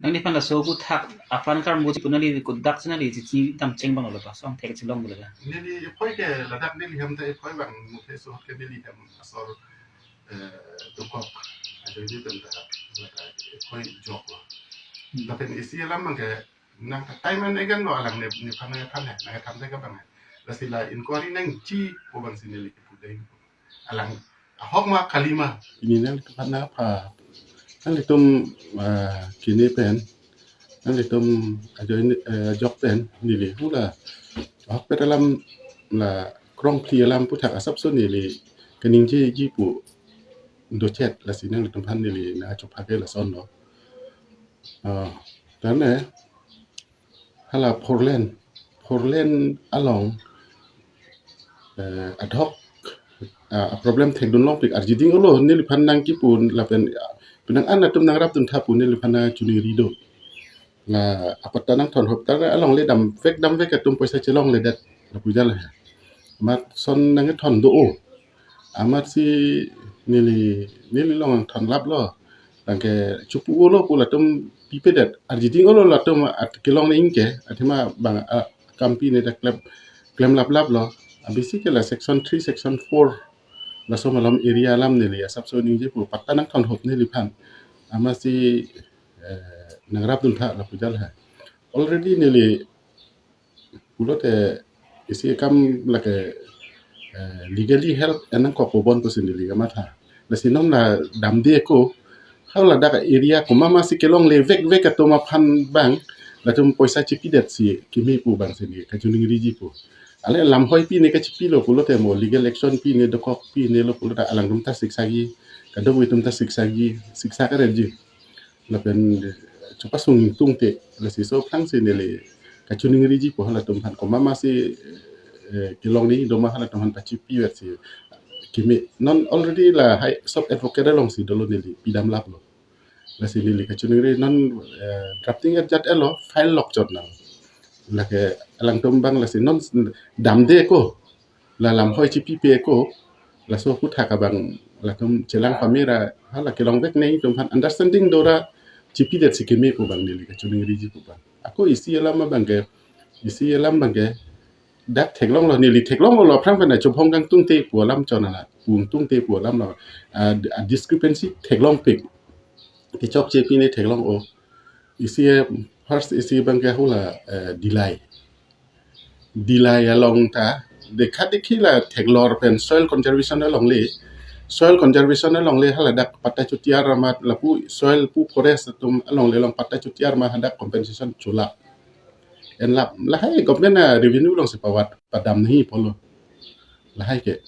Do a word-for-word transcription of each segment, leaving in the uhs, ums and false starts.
Nangliphan laso aphuthak apran karmo pu nangli kodak si nangli chichi dam cheng abang lo, laso angthek chelong lo la. Neli ephoi ke ladak neli hem ta ephoi abang muthe sohot ke neli hem asor, eh, dokok ajoine pen ta ladak ephoi jok lo. Hmm. Lapen isi alam abang ke nang ta time and again lo alang ne, nephan nangthan he, nangthan te kabang he. Lasi la inquiry nangji pu abang si neli kipu dei. Alang ahok ma kali ma. Pini nangliphan nangpha, nanglitum, ah, kini pen, nanglitum ajoine, eh, ajok pen neli hula ahokpet alam la krongphli alam aphuthak asapso neli kaningjeji pu dochet, lasi nanglitum aphan neli nangchopha ke lason lo. Ah, tane hala four lane, four lane along, eh, ad hoc, ah, problem thekdun longpik arjiding olo neliphan nangkipu lapen, ah, penang an atum nangrapdun tha pu neliphan nangchiningri do. La apatta nangthon hop ta alongle damvek damvek atum poisa chelongledet lapu jal he. Amat son nangthon do o. Amatsi neli, neli along thon lap lo. Tangke chupu olo pu latum pipedet. Arjiding olo latum at kelong ne ingke. Athema abang, ah, kampi ne ta klem, klem lap lap lo. Abisi ke la section three, section four. Laso malom area alam neli asapso ningje pu patta nangthon hop neliphan. Amatsi, eh, nangrapdun tha lapu jal he. Already neli pulote isi akam lake, eh, legally help en nangkok pu bon pusi neli kamatha. Lasi non la damde ako, hala dak area komat masi kelongle vek vek atum aphan abang, latum poisa chipidet si keme pu abang si neli kachiningriji pu. Ale lamhoi pi ne kachipilo pulote mo legal action pi ne dokok pi ne lo pulote alangtum ta siksa ji, kadokave atum ta siksa ji, siksa kareji. Lapen chepasung tungte, lasi laso aphrangsi neli kachiningriji pu halatum aphan komat masi, eh, kelong ne do ma halatum aphan pachipivet si keme. Non already lahai sob advocate alongsi dolo neli pidam lap lo. Lasi neli kachiningri non, eh, drafting et jat elo file lok chot nang. Lake alangtum abang lasi non damde ako, la lamhoi chipipe ako, laso aphuthak abang latum chelang pamera hala kelong vek ne atum aphan understanding dora chipidet si keme pu abang neli kachiningriji pu abang. Ako isi alam abang ke, isi alam abang ke dak theklong lo, neli theklong lo aphrang pen chobhong kangtungte pu alam chonana, pungtungte pu alam lo. Ah, ah, discrepancy theklongpik. Kechokche pi ne theklong o. Isi, eh, first isi abang ke hula, eh, Dillai. Dillai along ta dekha dekhi la theklor pen soil conservation alongle, soil conservation alongle haladak patta chutiar amat lapu soil pu forest atum alongle along patta chutiar ma hadak compensation chula. En lap lahai government a revenue alongsi pavat padam nahi pulo. Lahai ke.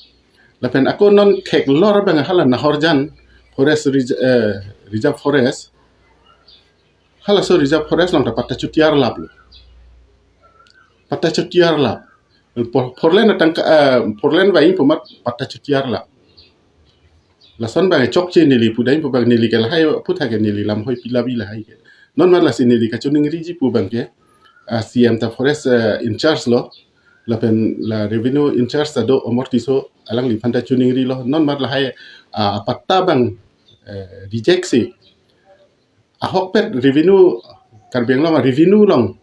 Lapen ako non theklor abang hala Nahorjan forest res-, eh, reserve forest. Halaso reserve forest along ta patta chutiar lap lo. Patta chutiar lap. Por-, porlen atangka, eh, porlen vai pu amat patta chutiar lap. Lason abang chokche neli pu dai pu abang neli ke lahai aphuthak ke neli lamhoi pilabi lahai ke. Non amat lasi neli kachiningriji pu abang ke, ah, C M ta forest, eh, in charge lo. Lapen la revenue in charge ta do Amar Tisso, alangliphan ta chiningrilo. Non amat lahai, ah, patta abang, eh, reject si. Ahokpet revenue, Karbi Anglong revenue along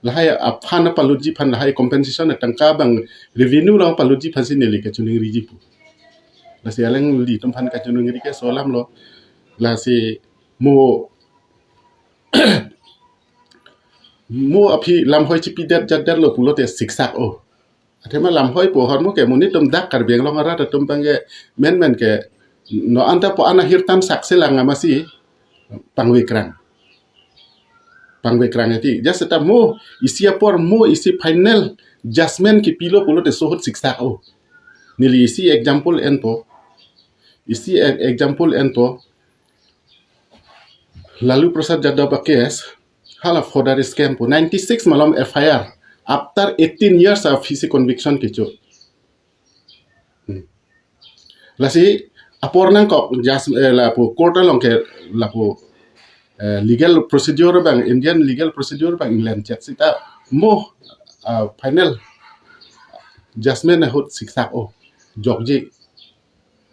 lahai aphan palutji aphan, lahai compensation atangka abang revenue along palutji aphansi neli kachiningriji pu. Lasi alanglitum aphan kachiningri ke laso alam lo. Lasi mo, mo aphi lamhoi chipidet jatdet lo pulote siksak o. Athema lamhoi pu ahormu ke monit atum dak Karbi Anglong arat atum abang ke menmen ke non anta pu ana hirtan sakselang amatsi pangvekrang. Pangvekrang eti. Just seta mo isi apor mo isi final judgment kipilo pulote sohot siksak o. Neli isi example enpo. Isi e-, example enpo. Lalu Prasad Yadav a-case, hala forgery scam pu ninety-six malom F I R. After eighteen years of his conviction kecho. Hmm. Lasi apor nangkok jas, eh, lapu court along ke lapu, eh, legal procedure abang, Indian legal procedure abang England chet seta mo, ah, final judgment ahut siksak o. Jokji.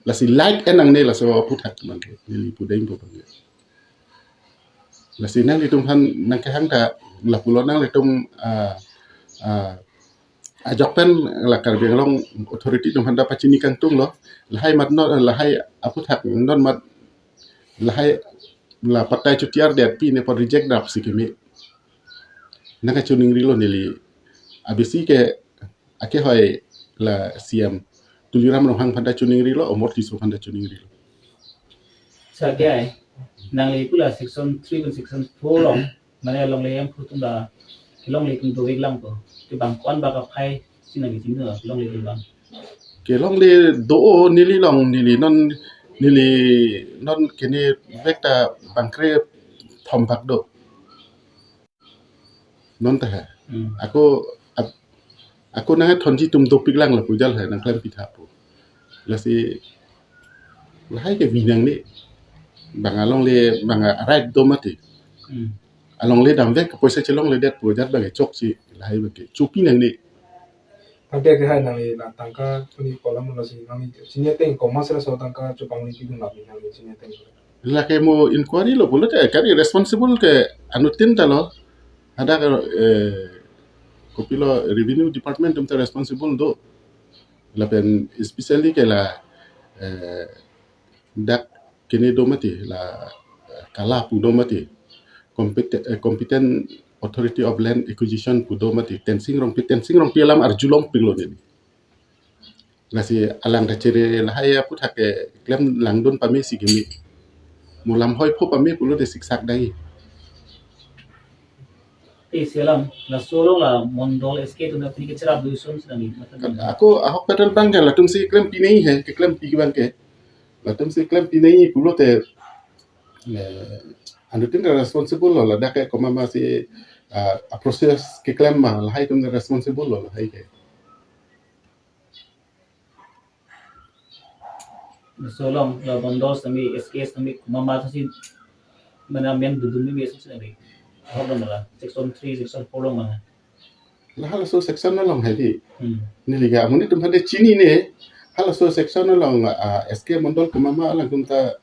Lasi light en nangne laso aphuthak abang ke, neli pu dai pu abang ke. Lasi nanglitum aphan nangkehang ta lapulo, nanglitum, ah, ah, ajok pen la Karbi Anglong authority atum aphan ta pachini kangtung lo. Lahai mat non, lahai aphuthak non mat, lahai la patta chutiar det pi ne apot reject dap si keme. Nangkachiningrilo neli. Abisi ke akehoi la C M Tuliram Ronghang aphan ta chiningrilo, Omor Tisso aphan ta chiningrilo. Sa ke ai, nangli pu la section three pen section four along, mane longle yang phu atum la, longle atum dovek lang ko. Ke bang ko-an bak aphai si nangli chini, longle atum bang. Ke longle do-o neli along, neli non, neli non kene vek ta bang kre thom bak do. Non ta he. Hmm. Ako ap-, ako nangthonji atum dopik lang lapu jal he nangklem pitha pu. Lasi lahai ke binong ni. Bang alongle, bang a-right do mati. Hmm. Alongle damvek ke poisa chelongle det pu jat bang ke chokche, lahai bang ke chopi nangne. Tangte ke hai nangli la tangka puni kolam lo si nangli chini ateng komat sera so tangka chopangli pidun lap nangli chini ateng. Lake mo inquiry lo pulote kari responsible ke anuttin ta lo. Hadak, eh, kopilo revenue department atum ta responsible do. Lapen especially ke la, eh, dak kene do mati la, eh, kala pu do mati. Compet-, eh, Competent Authority of Land Acquisition pu do mati. Tensing Rongpi, Tensing Rongpi alam arjulongpiklo neli. Lasi alang ta chere lahai aphuthak ke klem langdun pame si keme. Mo lam hoi pho pame pulote siksak dai. Te isi alam, laso along la mondol S K atum apni ke cherap do ason si nangli matha. Ako ahok pedal bang ke latum si klem pinei he, keklem pi bang ke. Latum si klem pinei pulote, eh, anuttin ta responsible lo, ladak ke komat ma si, ah, a-process keklem ma, lahai atum ta responsible lo, lahai ke. Laso along, la mondol sami, S K sami, komat ma si, mana men dudun mi besi sami. Ahok along la, section three, section four along ma. La halaso section along hai di. Hmm. Neli ke amonit atum aphan ta chinine, halaso section along, ah, S K mondol komat ma alangtum ta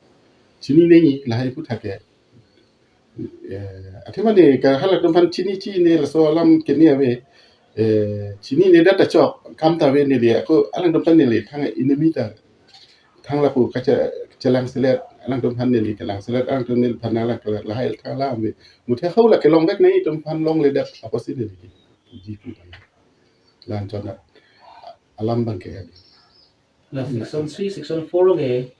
chinine lahai aphuthak ke. Eh, athema ne ke halatum aphan chini chini laso alam kene ave, eh, chinine det ta chok, kam ta ave neli, ako alangtum aphan neli thang enemy ta, thang lapu kache-, chelang selet, alangtum aphan neli kelang selet, alangtum neliphan nanglang selet, lahai thang la ave. Muthe hau la kelong vek nangtum aphan longle det apotsi neli. Ji pu ta. Lan chon alam bang ke. La section three, section four along ke,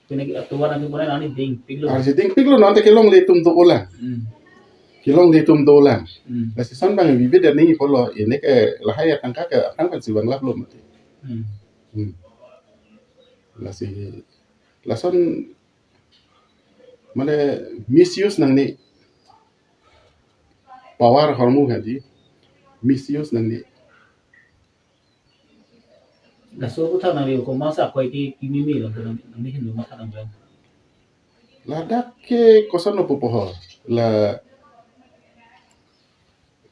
pine ke atuan atum pine nangli dingpiklo. Arje dingpiklo, non ta kelongle atum do olang. Hmm. Kelongle atum do olang. Hmm. Lasi son bang vivid ani polo, ini ke lahai atangka ke atang kan si bang lap lo mati. Hmm. Hmm. Lasi, lason mane misuse nangne, power ahormu hadi, misuse nangne. Laso aphuthak nangli komat sa koi ti kimi mi lo, nangli, nangli hin matha nang lo. Ladak ke koson lo pupo ho. La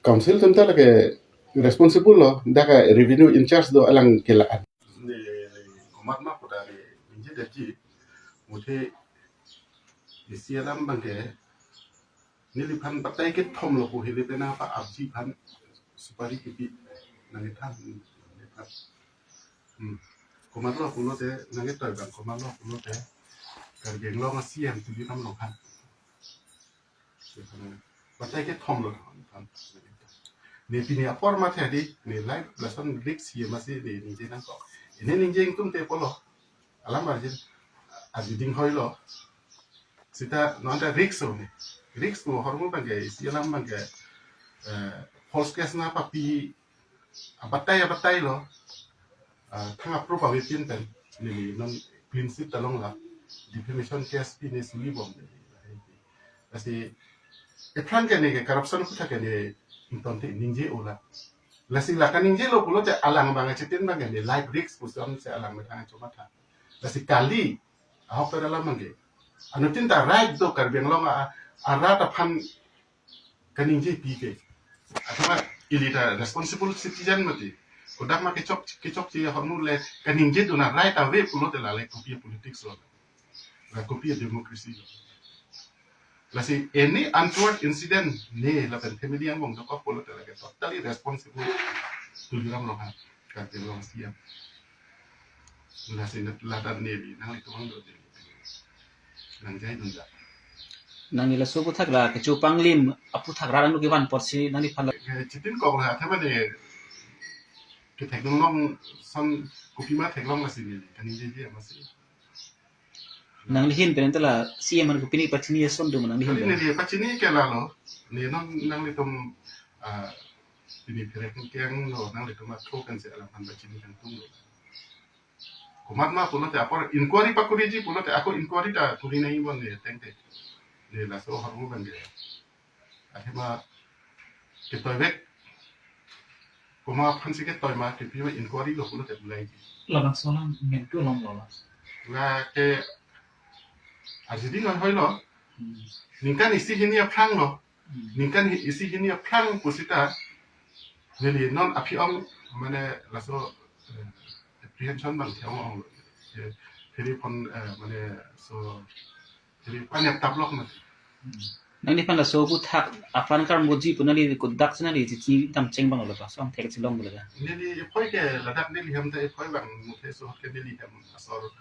council atum ta lake responsible lo, dak ke revenue in charge do alang ke la. Ne komat ma pu ta ne ningje detji, muthe isi alam bang ke, neliphan batai kethom lo pu hile pena pa apji aphan supari kipi nangkethan, nangkethan. Hmm. Komat lo pulote, nangketoi bang komat lo pulote, Karbi Anglong a-C M Tuliram Ronghang. Batai kethom lo. Ne pini apor matha di, ne life lason risk si masi ne ningje nangkok. Ini ningje ingtum te polo. Alam arjin, arjin ding hoi lo. Sita non ta risk lo ne. Risk lo ahormu bang ke, isi alam bang ke, eh, false case nangpapi, abatai, abatai lo. Ah, thang apro pa wepin pen, neli non clean sheet ta long la, defamation case pi ne suli bom neli. Lasi, ephrang ke ne ke corruption aphuthak ke ne ingtonte ningje olang. Lasi la kaningje lo pulote alang bang achitin bang ke ne life risk puson si alang methang chomatha. Lasi kali, ahok ta alam bang ke. Anuttin ta right do Karbi Anglong a, arat aphan kaningje pi ke. Athema ili ta responsible citizen mati. Kodak ma kechok, kechokche ahormu le kaningje dun a-right ave pulote la le kopi politics lo. La kopi democracy lo. Lasi any untoward incident ne lapen family angbong dokok pulote lake totally responsible Tuliram Ronghang, Karbi Anglong C E M. Lasi ladak neli nanglitum angdo neli nangjaidunjak. Nangli laso aphuthak la kechopanglim aphuthak rat angno kevan apotsi nangliphan la. Ke chitin kok la, athema ne kethekdunlong ason kopima theklong lasi neli kaningjeji amatsi. Nangli ahin pen ta la C E M aphan kopine pachini ason do ma nangli ahin pen? Neli pachini ke lalo, ne non nanglitum, ah, pini pherek kenglo, nanglitum athro kan si alangphan pachini kangtung lo. Komat ma pulote apor inquiry pakuriji pulote ako inquiry ta kuri nangji bon ne tengte. Ne laso ahormu abang ke. Athema ketoivek. Komat aphansi ketoi ma, kepima inquiry lo pulote bulaiji. Labangso alam mentu longlo la. Lake ajidi hoi hoi lo. Hmm. Ningkan isi hini aphrang lo. Hmm. Ningkan hi-, isi hini aphrang pusita neli non aphi-ong mane laso, eh, apprehension abang theklong lo. Eh, phiri phon, eh, mane so Jadi, panep taplok mas. Nangliphan laso aphuthak apran karmoji pu nangli kodak si nangli chichi damcheng abang lo, laso angthek si long lo ya. Neli ephoi ke ladak neli hem ta ephoi abang muthe so ke neli hem asor,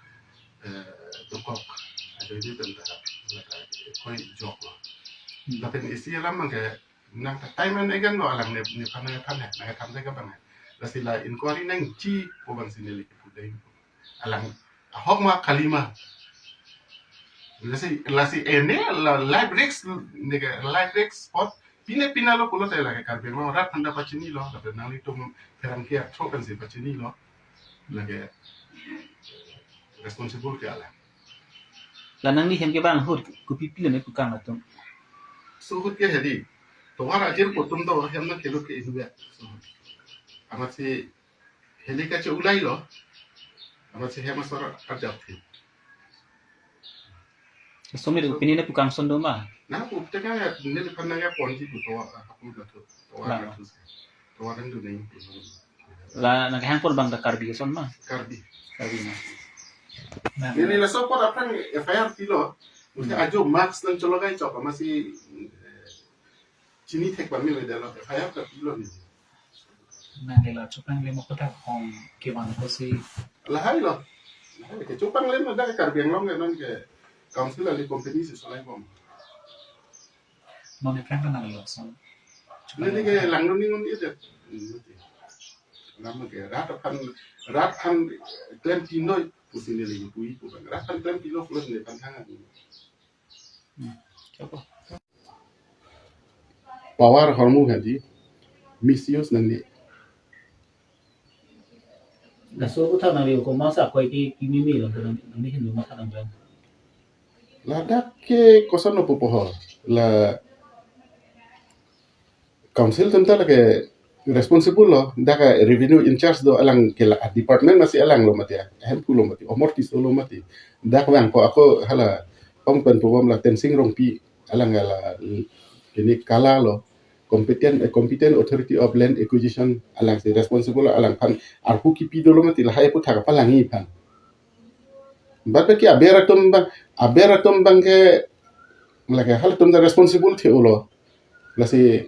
eh, dokok. Ajo di pen ta ladak ephoi jok lo. Hmm. Lapen isi alam abang ke nang ta time and again lo alang ne, nephan nangthan he, nangthan he ke abang he. Lasi la inquiry nangji pu abang si neli kepu dei. Alang ahok ma kali ma. Lasi, lasi ene la life risk, neke life risk apot pine pina lo pulote lake Karbi Anglong rat aphan ta pachini lo, lapen nanglitum pherangke athro kan si pachini lo, lake responsible ke alang. La nangli hem ke abang ahut kopi pilo ne pukang atum? So ahut ke hedi. Tovar ajir pu atum do hem nangkelut ke inut ya. So, amatsi heli kache-ulai lo. Amatsi hem asor ajak thi. Somir opini ne pukang ason do ma? Na pu teka neliphan nangkeponji pu tovar, hapu na thu. Tovar na thu. Tovar nangdun nangji pu. La nangkehang apor abang ta Karbi ason ma? Karbi. Karbi ma. Neli laso apot aphrang F I R pilo. Mungkin ajo mask nangchologai chok amatsi, eh, chini thek pamelo detlo, F I R ta pilo neli. Nangli la chopanglim aphuthak hong kevan apotsi. Lahai lo. Lahai ke chopanglim dak Karbi Anglong ke non ke council ali company si solai bom. Non aphrang kan nangli lason. Neli ke langdun ning un-e det. Lam ke rat aphan, rat aphan klem pinoi pusi neli pui pu abang. Rat aphan klem pilo pulo neliphan thang. Hmm. Power ahormu hedi misuse nangli. Laso aphuthak nangli komatsi akoi ke kimi mi lo, nangli, nangli ahin matha nang abang. Ladak ke koson lo pupo ho. La council atum ta lake responsible lo, dak revenue in charge do alang ke la department masi alang lo mati, ahemphu lo mati, omor tiso lo mati. Dak vangpo ako hala ong pen pubom la Tensing Rongpi alang la ini kala lo competent, eh, Competent Authority of Land Acquisition alang si responsible lo, alangphan arpu kipi dolo mati lahai aphuthak palangji aphan. Bad baki aber atum abang, aber atum abang ke lake halatum ta responsible the ulo. Lasi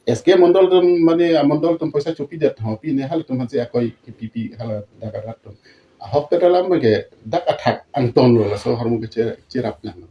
S K mondol atum mane amondol atum poisa chopi det ho, pine halatum aphansi akoi kipi pi hala dak arat atum. Ahok ta dalam ke dak athak angton lo laso ahormu ke che-, cherap nang.